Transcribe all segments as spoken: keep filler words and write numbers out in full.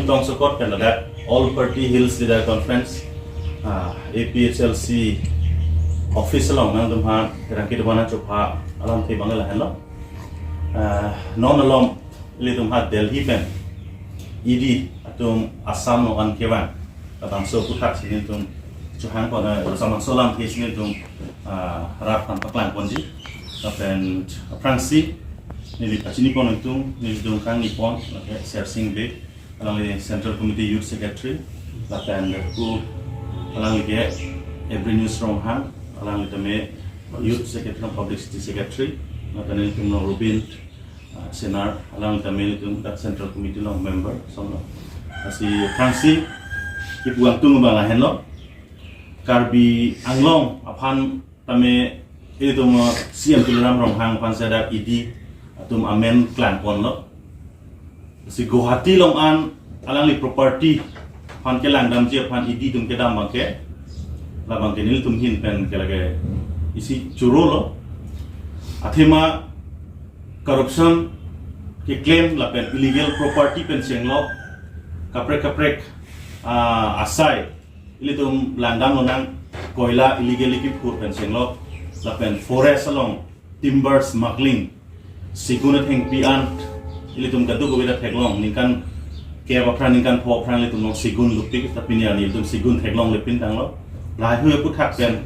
Tongsekot pen ladak All Party Hills Leader Conference, ah, A P H L C office along nangtum aphan kerang kedo bana chopha alamthe abang lahenlo. Ah, non alom ilitum ha Delhi pen E D atum Assam along an kevang labangso aputhaksi nelitum chohang pon, eh, labangso alamthesi nelitum, ah, rat aphan paklang ponji. Lapen aphrangsi neli pachini pon nelitum, nelitum kangni pon, lake Sersing Bey, alangli Central Committee Youth Secretary, lapen ku alangli ke Every News Ronghang, alangli tame Youth Secretary, Publicity Secretary, lapen nelitum along Rubin, ah, Senar, alangli tame nelitum dak Central Committee along member, song lo. Lasi aphrangsi kipu angtung abang lahenlo. Karbi Anglong aphan tame ilitum, uh, C M Tuliram Ronghang aphan si dak E D atum amen klang ponlo. Si Guwahati along an alangli property aphan kelang damji aphan E D atum kedam abangke, labangke nelitum ahin pen ke lake isi chorolo. Athema corruption keklem lapen illegal property pen chenglok kaprek kaprek, ah, asai ilitum langdam lonang, koila illegally kiphur pen chenglok, lapen forest along timber smuggling, segun athengpi an ilitum kadokave ta theklong, ningkan kep aphrang ningkan pho aphrang ilitum along segun lupik, ta pini arni ilitum segun theklongle pin tanglo. Lahaihui aputhak pen,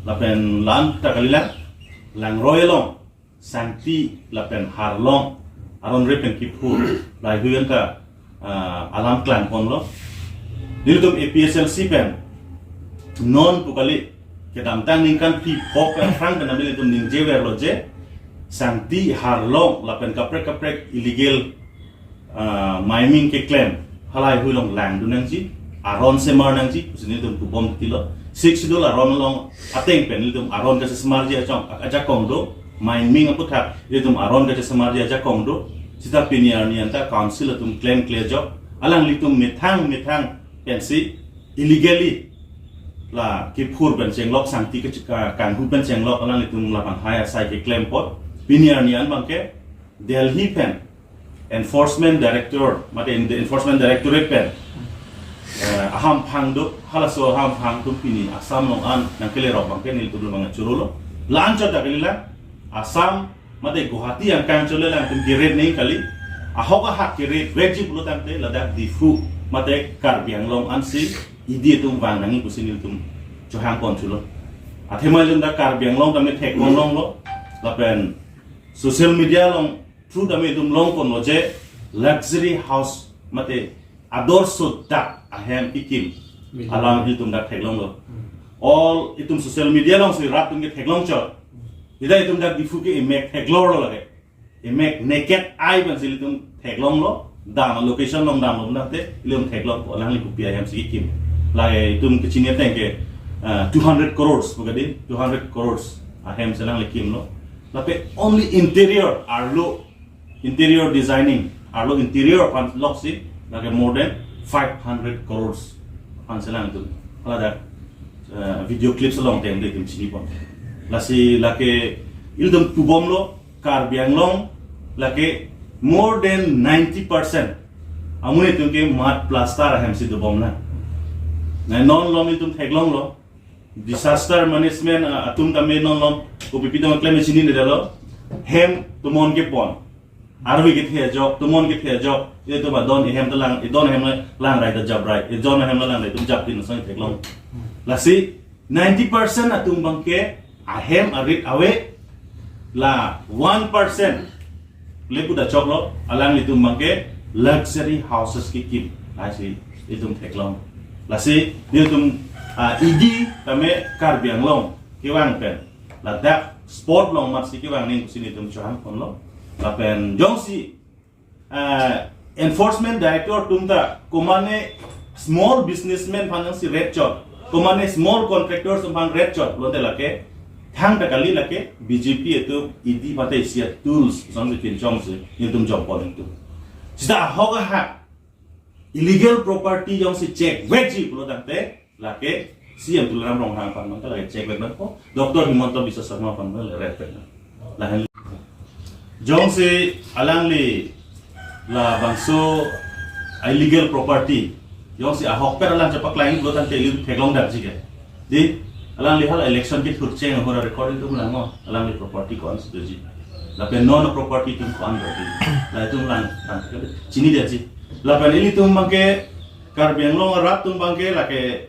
lapen la-an ta kalilang, Langroi along Sangti lapen Harlong aron re pen kiphur lahaihui an ta, ah, alam klang ponlo. Nelitum A P H L C pen non pu kali, kedamtang ningkan phli phok pen aphrang pen nelitum ningjeverlo je Sangti, Harlong lapen kaprek kaprek illegal, ah, mining keklem halahaihui along langdun nangji, aron semar nangji pusi nelitum pubom tilo. Sixth Schedule aron along ateng pen nelitum aron kachesemarji achong, ajakong do, mining aputhak nelitum aron kachesemarji ajakong do. Seta pini arni an ta council atum klemkle ajok, alanglitum methang methang pensi illegally la kiphur pen chenglok, sangti ke chika kanghu pen chenglok, alanglitum labang hai asai keklem apot. Pini arni an abangke Delhi pen Enforcement Director, mate in the Enforcement Directorate pen, eh, ahamphang do, halaso ahamphang atum pini Assam along an nangkelerok abangke nelitum abang chorolo. La-an chot ta kalilang, Assam mate Guwahati angkang chole lang atum ke-raid nangji kali. Ahok ahak ke-raid vekji pulo tangte ladak Diphu mate Karbi Anglong ansi E D atum vang nangji pusi nelitum chohang pon chulo. Athema ilitum dak Karbi Anglong tame thek ponlonglo, lapen social media along through tame itum long ponlo je luxury house mate ador sodak ahem kekim, Media. Alam itum dak theklonglo. Hmm. All itum social media alongsi rat atum ke theklong chot. Ida itum dak Diphu ke imek theklorlo lake. Imek naked eye pensi itum theklonglo. Dam location along damlo nate itum theklong ko alangli kopi ahemsi kekim. Lake itum kechini ateng ke, ah, two hundred crores pu kali, two hundred crores ahemsi alangli kimlo. Lapen only interior arlo, interior designing arlo, interior aphan loksi lake more than five hundred crores aphansi alanglitum haladak, eh, video clips along teng de itum chini pon. Lasi lake ilitum pubomlo, Karbi Anglong lake more than ninety percent amonit atum ke mud plaster ahemsi dobom nang. Na non alom itum theklonglo, disaster management, ah, atum tame non alom kopi pi tong klem chininedetlo. Hem tomon kepon, arve kethe ajok, tomon kethe ajok, itum adon ehem ta lang, idon ehem lang rai ta jap rai, idon ehem lang rai itum jap tin asai theklong. Lasi ninety percent atum abangke ahem arit ave, la one percent le pu ta choklo, alanglitum abangke luxury houses kekim, lasi itum theklong. Lasi nelitum, ah, E D tame Karbi Anglong kevang pen ladak spot along matsi kevang nangji pusi nelitum chohang ponlo. Lapen jongsi, ah, Enforcement Director atum ta komane small businessman aphan si raid chot, komane small contractors aphan raid chot pulote lake thangta kali, lake B J P atum E D mate isi a-tools asonsi pinchongsi nelitum jom pon nelitum. Seta ahok ahak illegal property jongsi check vekji pulo tangte lake C M Tuliram Ronghang aphan mate lake check vek nangpo, Doctor Himanta Biswa Sarma aphan mate lake raid vek nang. Lahen jongsi alangli labangso illegal property, jongsi ahokpet alang chepaklang pulo tangte ili theklongdakji ke. Di, alangli hala election kethur cheng ahora record ilitum langnon, alangli property ko-an si doji. Lapen non property atum ko-an doji. La itum lang tangte chinidetji. Lapen ilitum abangke, Karbi Anglong arat atum abangke lake,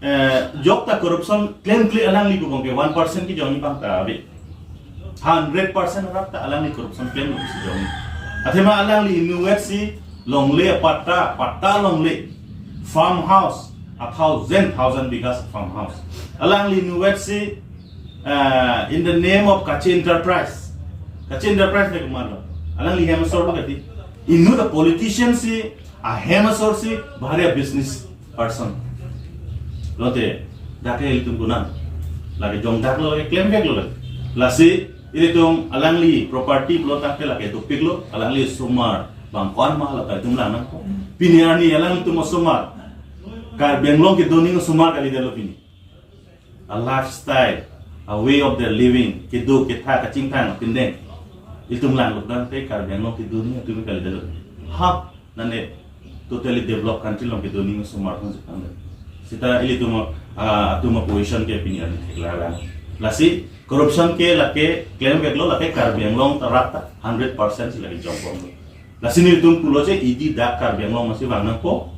eh, jokta corruption klemkle alangli pu abangke one percent kejongji abang ta ave. Hundred percent arat ta alangli corruption klemlo pusi jongji. Athema alangli inutvet si longle patta, patta longle, farmhouse, a thousand, thousand bighas farmhouse. Alangli inutvet si, eh, in the name of Kachi Enterprise. Kachi Enterprise le komatlo? Alangli hem asor lo kati. Inut a politician si, ahem asor si, bahari a business person. Lote, dak ke ilitum konat. Lake jongdaklo, lake klemveklo lake. Lasi, ilitum alangli property pulo tangte lake dopiklo, alangli osomar abang ko-an ma lake itum langnangpo. Pini arni alanglitum osomar, Karbi Anglong kedo aning osomar kalidetlo pini. A lifestyle, a way of their living, kedo ketha kachingthang, pindeng. Itum langlo tangte Karbi Anglong kedo aning atum kalidetlo. Hap, nane totally developed country along kedo aning osomar pon jepang. Seta ilitum, ah, atum a position ke pini arni theklang. Lasi corruption ke lake klemveklo, lake Karbi Anglong arat ta hundred percent si lake jongbomlo. Lasi nelitum pulo je, idi dak Karbi Anglong amatsi vangnangpo.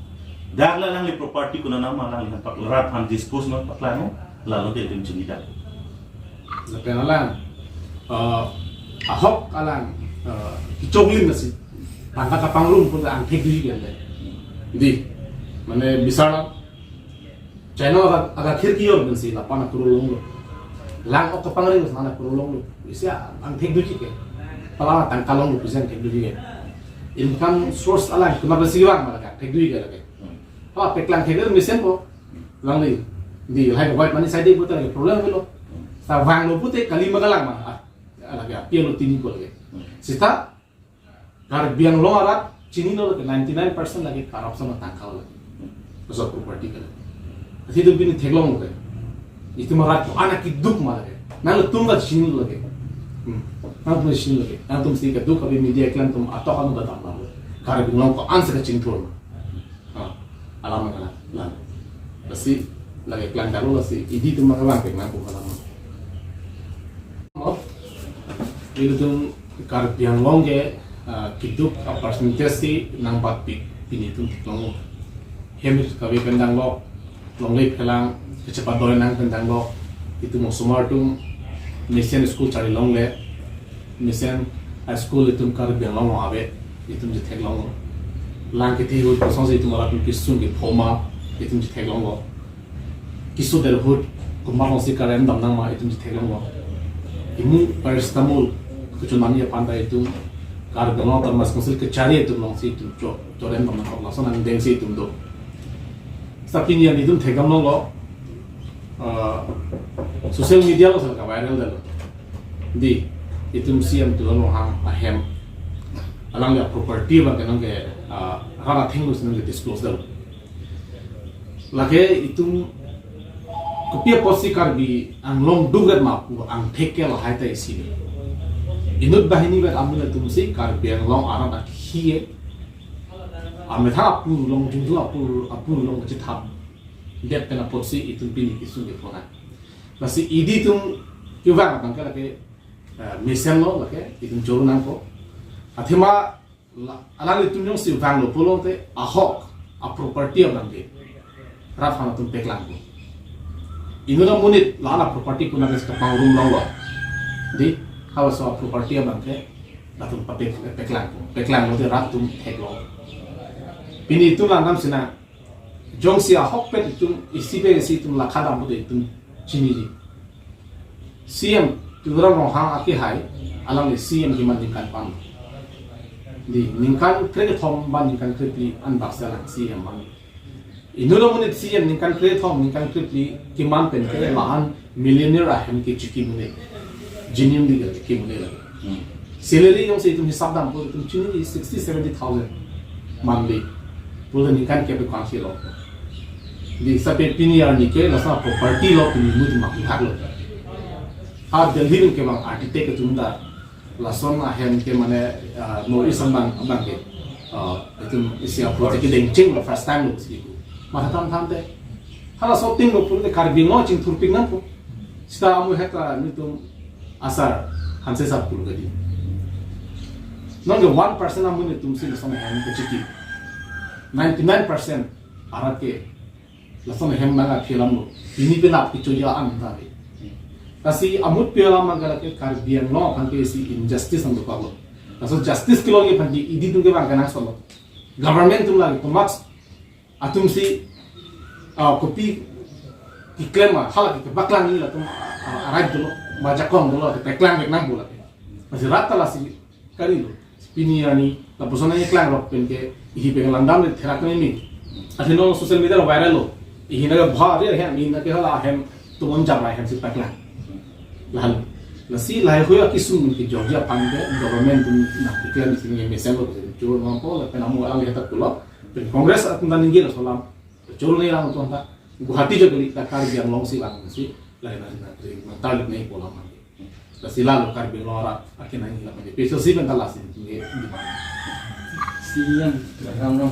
Dak la alangli property konat ma alangli aphan pak rat aphan dispose nangpaklangnon, lalo te itum chinidak. Lapen alang, eh, ahok alang, eh, kechoklim nasi, tangka kapangrum pun angthek doji ke ante. Di, mane bisar lang. China aga, aga khirki or pensi lapu-an apro longlo. Lang-ok kapangring sana apro longlo. Isi angthek doji ke. Pala tangka longlo pusi angthek doji ke. Income source alang komat pensi vang ma lake angthek doji ke lake. Pala paklang thek mesen ko. Lang di. Di lahai white money side pute lake problem avelo. Sa vanglo pute kali ma kalang ma. Ah, lake api alo tini ko lake. Sita Karbi Anglong arat chinilo lake ninety-nine percent lake corruption atangka lake. Koso property ke lake. Isi itum pini theklong lake. Itum arat ko-an akeduk ma lake. Nangtum ta chinilo lake. Hmm. Nangtum chinilo lake. Nangtum si keduk abi media keklang atum atok anu kedam lake. Karbi Anglong ko-an si kachingthur. Ah, alam mana? Nah. Lasi lake keklang kalu lasi idi itum makalang keklang ko alam. Oh. Ilitum Karbi Anglong ke, ah, keduk a percentage si nangbatpik pini itum theklong. Hem kave pen danglo, longle phelang, kachepado nang pen danglo, itum osomar atum mesen school charli longle, mesen a school itum Karbi Anglong along ave, itum chetheklong. Lang kethe ahut kosonsi itum arat atum kesung kephoma, itum chetheklonglo. Keso der ahut komat alongsi karem damnang ma itum chetheklonglo. Imu paracetamol kechonamji aphan ta itum Karbi Anglong Autonomous Council kachari atum alongsi itum cho, chorem damnangkok, lason angdengsi itum do. Seta pini an itum thekdamlonglo, ah, social media along sel ka-viral detlo. Di, itum C M Tuliram Ronghang ahem, alangli a property abang ke nang ke, ah, rat athengno si nang ke disclose detlo. Lake itum kopi apotsi Karbi Anglong dukret ma pu angthek ke lahai ta isi. Inut banghini vet amun atumsi Karbi Anglong arat akhei amethang apor along, jongjung apor, apor along kachethap det pen apotsi itum pini kesung kephonai. Lasi idi itum kevang abang ke lake, eh, mesenlo lake itum choro nangpo. Athema la, alanglitum jongsi vanglo pulote ahok a property abang ke rat aphan atum paklangpo. Inut amonit la-an a property konat si kapangrum longlo. Di, halaso a property abang ke latum pa pek, paklangpo. Paklanglote rat atum theklo. Pini itum langdam sinang, jongsi ahokpet itum isi pe isi itum lakha dam pute itum chiniji. C M Tuliram Ronghang akehai, alangli C M keman ningkan pen. Di, ningkan krekethom ba ningkan krephli anbak si alang C M man. Inut amonit C M ningkan krekethom, ningkan krephli keman pen ke la-an millionaire ahem ke chikimune. Genuinely ke chikimune lake. Hmm. Salary jongsi itum hisap dam pu itum chiniji sixty, seventy thousand monthly. Pulo ningkan kep kangsi lo. Di, sape pini arni ke lason a property lo pini mut mak thaklo. Ha Delhi pen kevang architect atum ta lason ahem ke mane, ah, North East abang, abang ke. Ah, itum isi approach ke dengcheng lo first time lo si ko. Matha thamthamte. Hala shooting lo pulote Karbi Anglong chingthurpik nangpo. Seta amu heta nelitum asar Hanse sap pulo kadi. Non ke one percent amu nelitum si lason ahem kechiki. Ninety-nine percent arat ke lason ahem nang aphi alam lo. Pini penap kechoji an ta ke. Lasi amut pi alam abang ke lake Karbi Anglong aphan ke isi injustice nangdokok lo. Laso justice kelong ke aphan ke E D atum ke bang kenangsot lo. Government atum lake tomak atum si, ah, kopi keklem ma, hala ke paklang ni latum, ah, arai dolo, ma jakong dolo, ke paklang ke nangpo lake. Lasi rat ta lasi kali lo. Pini arni lapuson nangkeklang rok pen ke, ihi pen langdamde therak ni mi. Athino social media lo viral lo. Ihi na ke bha re hem, ihi na ke hala hem, tumon jam ra hem si paklang. Lalu, lasi lahai hui akisung ke Georgia aphan ke, government atum nangkeklem si ni mesen lo, choro nangpo, lapen amu alam heta pulo. Pen Congress atum ta ningje laso alam. Choro ni lang atum ta Guwahati jo kali ta Karbi Anglong si lang si. Lahai na na tri mantar ni pola man. Lasi lalo Karbi Anglong arat akin nang hilang aja. Peso si bentar lasi ni di mana. Si yang ram ram ram.